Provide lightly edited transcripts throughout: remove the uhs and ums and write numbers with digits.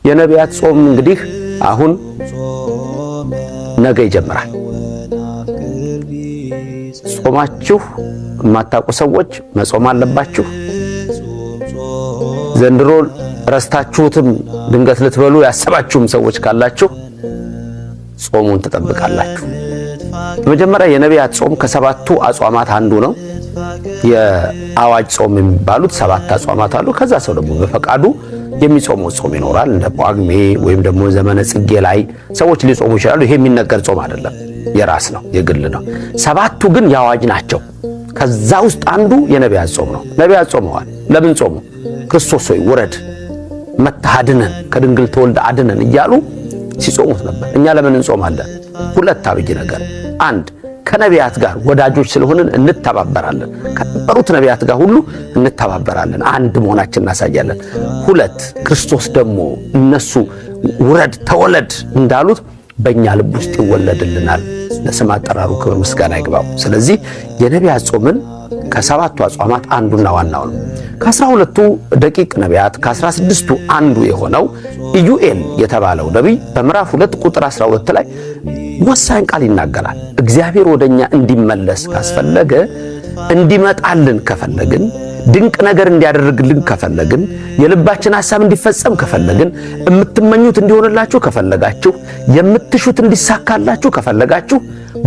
የነቢያት ጾም እንግዲህ አሁን ነገ ይጀምራል። ጾማችሁ የማታውቁ ሰዎች መጾም አለባችሁ። ዘንድሮ ረስታችሁትም ድንገት ልትበሉ ያሰባችሁም ሰዎች ካላችሁ ጾሙን ትጠብቃላችሁ። በመጀመሪያ የነቢያት ጾም ከሰባቱ አጽዋማት አንዱ ነው። የአዋጅ ጾም የሚባሉት 7 አጽዋማት አሉ። ከዛ ሰው ደግሞ በፈቃዱ የሚጾመው ጾም ይኖራል። እንደ ጳጉሜ ወይም ደግሞ ዘመነ ጽጌ ላይ ሰዎች ሊጾሙ ይችላሉ። ይሄ የሚነገር ጾም አይደለም፣ የራስ ነው፣ የግል ነው። 7ቱ ግን የአዋጅ ናቸው። ከዛ ውስጥ አንዱ የነቢያት ጾም ነው። ነቢያት ጾመዋል። ለምን ጾሙ? ክርስቶስ ሆይ ውረድ፣ መጥተህ አድነን፣ ከድንግል ተወልደ አድነን እያሉ ሲጾሙት ነበር። እኛ ለምን እንጾማለን? ሁለት አብይ ነገር። አንድ፣ ከነቢያት ጋር ወዳጆች ስለሆንን እንተባበራለን። ከነበሩት ነቢያት ጋር ሁሉ እንተባበራለን፣ አንድ መሆናችን እናሳያለን። ሁለት፣ ክርስቶስ ደግሞ እነሱ ውረድ ተወለድ እንዳሉት በእኛ ልብ ውስጥ ይወለድልናል። ለስም አጠራሩ ክብር ምስጋና ይግባው። ስለዚህ የነቢያት ጾምን ከሰባቱ አጽዋማት አንዱና ዋናው ነው። ከ12ቱ ደቂቅ ነቢያት ከ16ቱ አንዱ የሆነው ኢዩኤል የተባለው ነቢይ በምዕራፍ 2 ቁጥር 12 ላይ ወሳኝ ቃል ይናገራል። እግዚአብሔር ወደኛ እንዲመለስ ካስፈለገ፣ እንዲመጣልን ከፈለግን፣ ድንቅ ነገር እንዲያደርግልን ከፈለግን፣ የልባችን ሐሳብ እንዲፈጸም ከፈለግን፣ የምትመኙት እንዲሆንላችሁ ከፈለጋችሁ፣ የምትሹት እንዲሳካላችሁ ከፈለጋችሁ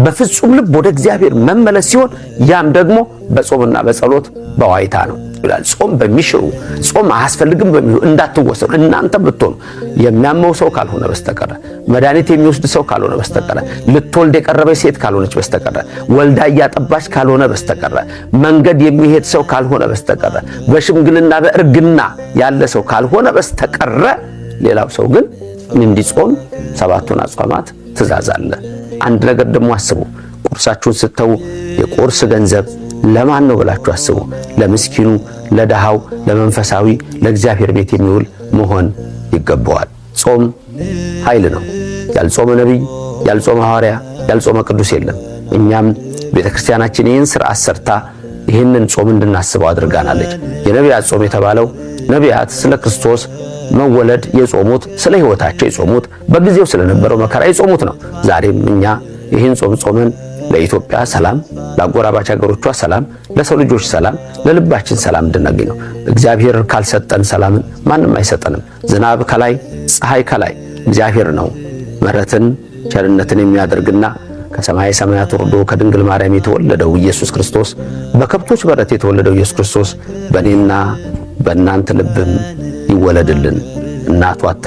በፍጹም ልብ ወደ እግዚአብሔር መመለስ ሲሆን ያም ደግሞ በጾምና በጸሎት በዋይታ ነው ይላል። ጾም በሚሽሩ፣ ጾም አያስፈልግም በሚሉ እንዳትወሰኑ። እናንተ ብትሆኑ የሚያመው ሰው ካልሆነ በስተቀረ፣ መድኃኒት የሚወስድ ሰው ካልሆነ በስተቀረ፣ ልትወልድ የቀረበች ሴት ካልሆነች በስተቀረ፣ ወልዳ እያጠባች ካልሆነ በስተቀረ፣ መንገድ የሚሄድ ሰው ካልሆነ በስተቀረ፣ በሽምግልና በእርግና ያለ ሰው ካልሆነ በስተቀረ ሌላው ሰው ግን እንዲጾም 7ቱን አጽዋማት ትእዛዝ አለ። አንድ ነገር ደግሞ አስቡ። ቁርሳችሁን ስተው የቁርስ ገንዘብ ለማን ነው ብላችሁ አስቡ። ለምስኪኑ፣ ለድሃው፣ ለመንፈሳዊ፣ ለእግዚአብሔር ቤት የሚውል መሆን ይገባዋል። ጾም ኃይል ነው። ያልጾመ ነቢይ፣ ያልጾመ ሐዋርያ፣ ያልጾመ ቅዱስ የለም። እኛም ቤተክርስቲያናችን ይህን ስርዓት ሰርታ ይህንን ጾም እንድናስበው አድርጋናለች። የነቢያት ጾም የተባለው ነቢያት ስለ ክርስቶስ መወለድ የጾሙት፣ ስለ ሕይወታቸው የጾሙት፣ በጊዜው ስለነበረው መከራ የጾሙት ነው። ዛሬም እኛ ይህን ጾም ጾመን ለኢትዮጵያ ሰላም፣ ለአጎራባች ሀገሮቿ ሰላም፣ ለሰው ልጆች ሰላም፣ ለልባችን ሰላም እንድናገኝ ነው። እግዚአብሔር ካልሰጠን ሰላምን ማንም አይሰጠንም። ዝናብ ከላይ፣ ፀሐይ ከላይ፣ እግዚአብሔር ነው ምሕረትን ቸርነትን የሚያደርግና ከሰማይ ሰማያት ወርዶ ከድንግል ማርያም የተወለደው ኢየሱስ ክርስቶስ፣ በከብቶች በረት የተወለደው ኢየሱስ ክርስቶስ በእኔና በእናንተ ልብም ይወለድልን። እናቱ